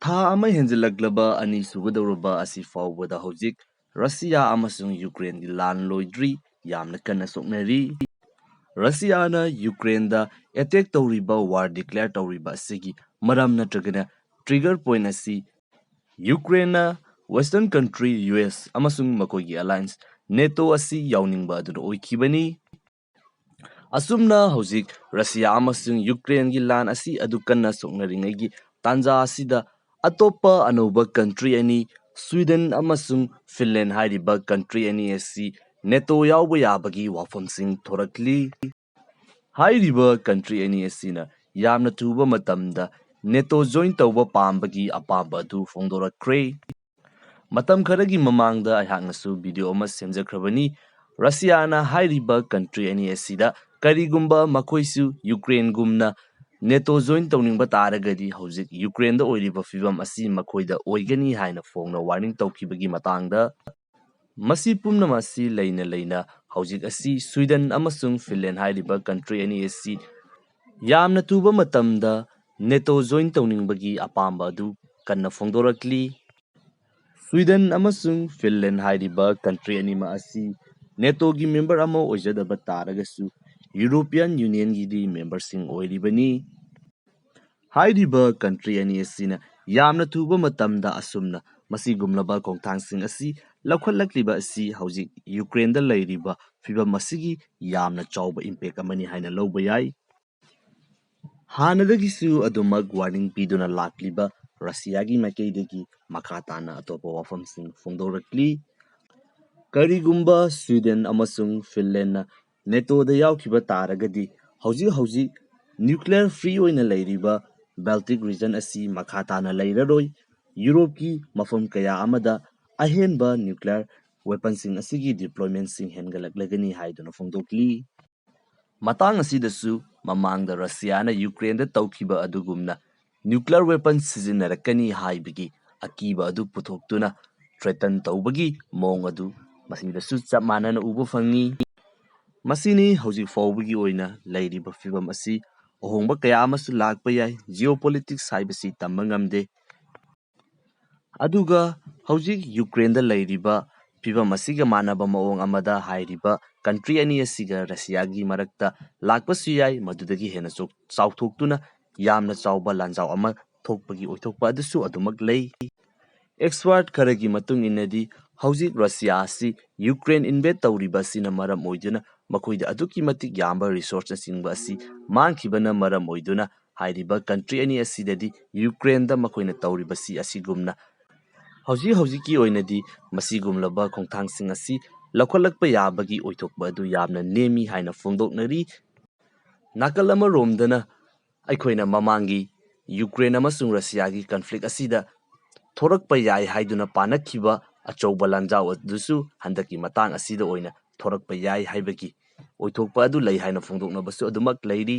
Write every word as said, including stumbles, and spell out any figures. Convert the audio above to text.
ꯊꯥ ꯑꯃ ꯍꯦꯟꯖꯜꯂꯛꯂꯕ ꯑꯅꯤ ꯁꯨꯒꯗꯧꯔꯕ ꯑꯁꯤ ꯐꯥꯎꯕꯗ ꯍꯧꯖꯤꯛ ꯔꯁꯤꯌꯥ ꯑꯃꯁꯨꯡ ꯌꯨꯀ꯭ꯔꯦꯟꯒꯤ ꯂꯥꯟ ꯂꯣꯏꯗ꯭ꯔꯤ, ꯌꯥꯝꯅ ꯀꯟꯅ ꯁꯣꯛꯅꯔꯤ꯫ ꯔꯁꯤꯌꯥꯅ ꯌꯨꯀ꯭ꯔꯦꯟꯗ ꯑꯦꯇꯦꯛ ꯇꯧꯔꯤꯕ, ꯋꯥꯔ ꯗꯤꯀ꯭ꯂꯦꯌꯔ ꯇꯧꯔꯤꯕ ꯑꯁꯤꯒꯤ ꯃꯔꯝ ꯅꯠꯇ꯭ꯔꯒꯅ ꯇ꯭ꯔꯤꯒꯔ ꯄꯣꯏꯟ ꯑꯁꯤ ꯌꯨꯀ꯭ꯔꯦꯟꯅ ꯋꯦꯁꯇꯔꯟ ꯀꯟꯇ꯭ꯔꯤ ꯌꯨ ꯑꯦꯁ ꯑꯃꯁꯨꯡ ꯃꯈꯣꯏꯒꯤ ꯑꯦꯂꯥꯏꯟꯁ ꯅꯦꯇꯣ ꯑꯁꯤ ꯌꯥꯎꯅꯤꯡꯕ ꯑꯗꯨꯅ ꯑꯣꯏꯈꯤꯕꯅꯤ꯫ ꯑꯁꯨꯝꯅ ꯍꯧꯖꯤꯛ ꯔꯁꯤꯌꯥ ꯑꯃꯁꯨꯡ ꯌꯨꯀ꯭ꯔꯦꯟꯒꯤ ꯂꯥꯟ ꯑꯁꯤ ꯑꯗꯨ ꯀꯟꯅ ꯁꯣꯛꯅꯔꯤꯉꯩꯒꯤ ꯇꯥꯟꯖꯥ ꯑꯁꯤꯗ ꯑꯇꯣꯞꯄ ꯑꯅꯧꯕ ꯀꯟꯇ꯭ꯔꯤ ꯑꯅꯤ, ꯁ꯭ꯋꯤꯗꯟ ꯑꯃꯁꯨꯡ ꯐꯤꯟꯂꯦꯟ ꯍꯥꯏꯔꯤꯕ ꯀꯟꯇ꯭ꯔꯤ ꯑꯅꯤ ꯑꯁꯤ ꯅꯦꯇꯣ ꯌꯥꯎꯕ ꯌꯥꯕꯒꯤ ꯋꯥꯐꯝꯁꯤꯡ ꯊꯣꯔꯛꯂꯤ꯫ ꯍꯥꯏꯔꯤꯕ ꯀꯟꯇ꯭ꯔꯤ ꯑꯅꯤ ꯑꯁꯤꯅ ꯌꯥꯝꯅ ꯊꯨꯕ ꯃꯇꯝꯗ ꯅꯦꯇꯣ ꯖꯣꯏꯟ ꯇꯧꯕ ꯄꯥꯝꯕꯒꯤ ꯑꯄꯥꯝꯕ ꯑꯗꯨ ꯐꯣꯡꯗꯣꯔꯛꯈ꯭ꯔꯦ꯫ ꯃꯇꯝ ꯈꯔꯒꯤ ꯃꯃꯥꯡꯗ ꯑꯩꯍꯥꯛꯅꯁꯨ ꯚꯤꯗꯤꯑꯣ ꯑꯃ ꯁꯦꯝꯖꯈ꯭ꯔꯕꯅꯤ꯫ ꯔꯁꯤꯌꯥꯅ ꯍꯥꯏꯔꯤꯕ ꯀꯟꯇ꯭ꯔꯤ ꯑꯅꯤ ꯑꯁꯤꯗ ꯀꯔꯤꯒꯨꯝꯕ ꯃꯈꯣꯏꯁꯨ ꯌꯨꯀ꯭ꯔꯦꯟꯒꯨꯝꯅ ꯅꯦꯇꯣ ꯖꯣꯏꯟ ꯇꯧꯅꯤꯡꯕ ꯇꯥꯔꯒꯗꯤ ꯍꯧꯖꯤꯛ ꯌꯨꯀ꯭ꯔꯦꯟꯗ ꯑꯣꯏꯔꯤꯕ ꯐꯤꯕꯝ ꯑꯁꯤ ꯃꯈꯣꯏꯗ ꯑꯣꯏꯒꯅꯤ ꯍꯥꯏꯅ ꯐꯣꯡꯅ ꯋꯥꯔꯅꯤꯡ ꯇꯧꯈꯤꯕꯒꯤ ꯃꯇꯥꯡꯗ꯫ ꯃꯁꯤ ꯄꯨꯝꯅꯃꯛ ꯑꯁꯤ ꯂꯩꯅ ꯂꯩꯅ ꯍꯧꯖꯤꯛ ꯑꯁꯤ ꯁ꯭ꯋꯤꯗꯟ ꯑꯃꯁꯨꯡ ꯐꯤꯟꯂꯦꯟ ꯍꯥꯏꯔꯤꯕ ꯀꯟꯇ꯭ꯔꯤ ꯑꯅꯤ ꯑꯁꯤ ꯌꯥꯝꯅ ꯊꯨꯕ ꯃꯇꯝꯗ ꯅꯦꯇꯣ ꯖꯣꯏꯟ ꯇꯧꯅꯤꯡꯕꯒꯤ ꯑꯄꯥꯝꯕ ꯑꯗꯨ ꯀꯟꯅ ꯐꯣꯡꯗꯣꯔꯛꯂꯤ꯫ ꯁ꯭ꯋꯤꯗꯟ ꯑꯃꯁꯨꯡ ꯐꯤꯟꯂꯦꯟ ꯍꯥꯏꯔꯤꯕ ꯀꯟꯇ꯭ꯔꯤ ꯑꯅꯤꯃꯛ ꯑꯁꯤ ꯅꯦꯇꯣꯒꯤ ꯃꯦꯝꯕꯔ ꯑꯃ ꯑꯣꯏꯖꯗꯕ ꯇꯥꯔꯒꯁꯨ ꯌꯨꯔꯣꯄꯤꯌꯟ ꯌꯨꯅꯤꯌꯟꯒꯤꯗꯤ ꯃꯦꯝꯕꯔꯁꯤꯡ ꯑꯣꯏꯔꯤꯕꯅꯤ꯫ ꯍꯥꯏꯔꯤꯕ ꯀꯟꯇ꯭ꯔꯤ ꯑꯅꯤ ꯑꯁꯤꯅ ꯌꯥꯝꯅ ꯊꯨꯕ ꯃꯇꯝꯗ ꯑꯁꯨꯝꯅ ꯃꯁꯤꯒꯨꯝꯂꯕ ꯈꯣꯡꯊꯥꯡꯁꯤꯡ ꯑꯁꯤ ꯂꯧꯈꯠꯂꯛꯂꯤꯕ ꯑꯁꯤ ꯍꯧꯖꯤꯛ ꯌꯨꯀ꯭ꯔꯦꯟꯗ ꯂꯩꯔꯤꯕ ꯐꯤꯕꯝ ꯑꯁꯤꯒꯤ ꯌꯥꯝꯅ ꯆꯥꯎꯕ ꯏꯝꯄꯦꯛ ꯑꯃꯅꯤ ꯍꯥꯏꯅ ꯂꯧꯕ ꯌꯥꯏ꯫ ꯍꯥꯟꯅꯗꯒꯤꯁꯨ ꯑꯗꯨꯃꯛ ꯋꯥꯔꯅꯤꯡ ꯄꯤꯗꯨꯅ ꯂꯥꯛꯂꯤꯕ ꯔꯁꯤꯌꯥꯒꯤ ꯃꯥꯏꯀꯩꯗꯒꯤ ꯃꯈꯥ ꯇꯥꯅ ꯑꯇꯣꯞꯄ ꯋꯥꯐꯝꯁꯤꯡ ꯐꯣꯡꯗꯣꯔꯛꯂꯤ꯫ ꯀꯔꯤꯒꯨꯝꯕ ꯁ꯭ꯋꯤꯗꯦꯟ ꯑꯃꯁꯨꯡ ꯐꯤꯟꯂꯦꯟꯅ ꯅꯦꯇꯣꯗ ꯌꯥꯎꯈꯤꯕ ꯇꯥꯔꯒꯗꯤ ꯍꯧꯖꯤꯛ ꯍꯧꯖꯤꯛ ꯅ꯭ꯌꯨꯀ꯭ꯂꯤꯌꯔ ꯐ꯭ꯔꯤ ꯑꯣꯏꯅ ꯂꯩꯔꯤꯕ ꯕꯦꯜꯇꯤꯛ ꯔꯤꯖꯟ ꯑꯁꯤ ꯃꯈꯥ ꯇꯥꯅ ꯂꯩꯔꯔꯣꯏ꯫ ꯌꯨꯔꯣꯞꯀꯤ ꯃꯐꯝ ꯀꯌꯥ ꯑꯃꯗ ꯑꯍꯦꯟꯕ ꯅ꯭ꯌꯨꯀ꯭ꯂꯤꯌꯔ ꯋꯦꯄꯟꯁꯤꯡ ꯑꯁꯤꯒꯤ ꯗꯤꯄ꯭ꯂꯣꯏꯃꯦꯟꯁꯤꯡ ꯍꯦꯟꯒꯠꯂꯛꯂꯒꯅꯤ ꯍꯥꯏꯗꯨꯅ ꯐꯣꯡꯗꯣꯛꯂꯤ꯫ ꯃꯇꯥꯡ ꯑꯁꯤꯗꯁꯨ ꯃꯃꯥꯡꯗ ꯔꯁꯤꯌꯥꯅ ꯌꯨꯀ꯭ꯔꯦꯟꯗ ꯇꯧꯈꯤꯕ ꯑꯗꯨꯒꯨꯝꯅ ꯅ꯭ꯌꯨꯀ꯭ꯂꯤꯌꯔ ꯋꯦꯄꯟ ꯁꯤꯖꯤꯟꯅꯔꯛꯀꯅꯤ ꯍꯥꯏꯕꯒꯤ ꯑꯀꯤꯕ ꯑꯗꯨ ꯄꯨꯊꯣꯛꯇꯨꯅ ꯊ꯭ꯔꯦꯇꯟ ꯇꯧꯕꯒꯤ ꯃꯑꯣꯡ ꯑꯗꯨ ꯃꯁꯤꯗꯁꯨ ꯆꯞ ꯃꯥꯟꯅꯅ ꯎꯕ ꯐꯪꯉꯤ꯫ ꯃꯁꯤꯅꯤ ꯍꯧꯖꯤꯛ ꯐꯥꯎꯕꯒꯤ ꯑꯣꯏꯅ ꯂꯩꯔꯤꯕ ꯐꯤꯕꯝ ꯑꯁꯤ꯫ ꯑꯍꯣꯡꯕ ꯀꯌꯥ ꯑꯃꯁꯨ ꯂꯥꯛꯄ ꯌꯥꯏ꯫ ꯖꯤꯑꯣꯄꯣꯂꯤꯇꯤꯛꯁ ꯍꯥꯏꯕꯁꯤ ꯇꯝꯕ ꯉꯝꯗꯦ꯫ ꯑꯗꯨꯒ ꯍꯧꯖꯤꯛ ꯌꯨꯀ꯭ꯔꯦꯟꯗ ꯂꯩꯔꯤꯕ ꯐꯤꯕꯝ ꯑꯁꯤꯒ ꯃꯥꯟꯅꯕ ꯃꯑꯣꯡ ꯑꯃꯗ ꯍꯥꯏꯔꯤꯕ ꯀꯟꯇ꯭ꯔꯤ ꯑꯅꯤ ꯑꯁꯤꯒ ꯔꯁꯤꯌꯥꯒꯤ ꯃꯔꯛꯇ ꯂꯥꯛꯄꯁꯨ ꯌꯥꯏ, ꯃꯗꯨꯗꯒꯤ ꯍꯦꯟꯅ ꯆꯥꯎ-, ꯆꯥꯎꯊꯣꯛꯇꯨꯅ ꯌꯥꯝꯅ ꯆꯥꯎꯕ ꯂꯥꯟꯖꯥꯎ ꯑꯃ ꯊꯣꯛꯄꯒꯤ ꯑꯣꯏꯊꯣꯛꯄ ꯑꯗꯨꯁꯨ ꯑꯗꯨꯃꯛ ꯂꯩ꯫ ꯑꯦꯛꯁꯄꯥꯔꯠ ꯈꯔꯒꯤ ꯃꯇꯨꯡ ꯏꯟꯅꯗꯤ ꯍꯧꯖꯤꯛ ꯔꯁꯤꯌꯥ ꯑꯁꯤ ꯌꯨꯀ꯭ꯔꯦꯟ ꯏꯟꯚꯦꯠ ꯇꯧꯔꯤꯕ ꯑꯁꯤꯅ ꯃꯔꯝ ꯑꯣꯏꯗꯨꯅ ꯃꯈꯣꯏꯗ ꯑꯗꯨꯛꯀꯤ ꯃꯇꯤꯛ ꯌꯥꯝꯕ ꯔꯤꯁꯣꯔꯁꯅꯆꯤꯡꯕ ꯑꯁꯤ ꯃꯥꯡꯈꯤꯕꯅ ꯃꯔꯝ ꯑꯣꯏꯗꯨꯅ ꯍꯥꯏꯔꯤꯕ ꯀꯟꯇ꯭ꯔꯤ ꯑꯅꯤ ꯑꯁꯤꯗꯗꯤ ꯌꯨꯀ꯭ꯔꯦꯟꯗ ꯃꯈꯣꯏꯅ ꯇꯧꯔꯤꯕꯁꯤ ꯑꯁꯤꯒꯨꯝꯅ ꯍꯧꯖꯤꯛ ꯍꯧꯖꯤꯛꯀꯤ ꯑꯣꯏꯅꯗꯤ ꯃꯁꯤꯒꯨꯝꯂꯕ ꯈꯣꯡꯊꯥꯡꯁꯤꯡ ꯑꯁꯤ ꯂꯧꯈꯠꯂꯛꯄ ꯌꯥꯕꯒꯤ ꯑꯣꯏꯊꯣꯛꯄ ꯑꯗꯨ ꯌꯥꯝꯅ ꯅꯦꯝꯃꯤ ꯍꯥꯏꯅ ꯐꯣꯡꯗꯣꯛꯅꯔꯤ꯫ ꯅꯥꯀꯜ ꯑꯃꯔꯣꯝꯗꯅ ꯑꯩꯈꯣꯏꯅ ꯃꯃꯥꯡꯒꯤ ꯌꯨꯀ꯭ꯔꯦꯟ ꯑꯃꯁꯨꯡ ꯔꯁꯤꯌꯥꯒꯤ ꯀꯟꯐ꯭ꯂꯤꯛ ꯑꯁꯤꯗ ꯊꯣꯔꯛꯄ ꯌꯥꯏ ꯍꯥꯏꯗꯨꯅ ꯄꯥꯅꯈꯤꯕ ꯑꯆꯧꯕ ꯂꯥꯟꯖꯥꯎ ꯑꯗꯨꯁꯨ ꯍꯟꯗꯛꯀꯤ ꯃꯇꯥꯡ ꯑꯁꯤꯗ ꯑꯣꯏꯅ ꯊꯣꯔꯛꯄ ꯌꯥꯏ ꯍꯥꯏꯕꯒꯤ ꯑꯣꯏꯊꯣꯛꯄ ꯑꯗꯨ ꯂꯩ ꯍꯥꯏꯅ ꯐꯣꯡꯗꯣꯛꯅꯕꯁꯨ ꯑꯗꯨꯃꯛ ꯂꯩꯔꯤ꯫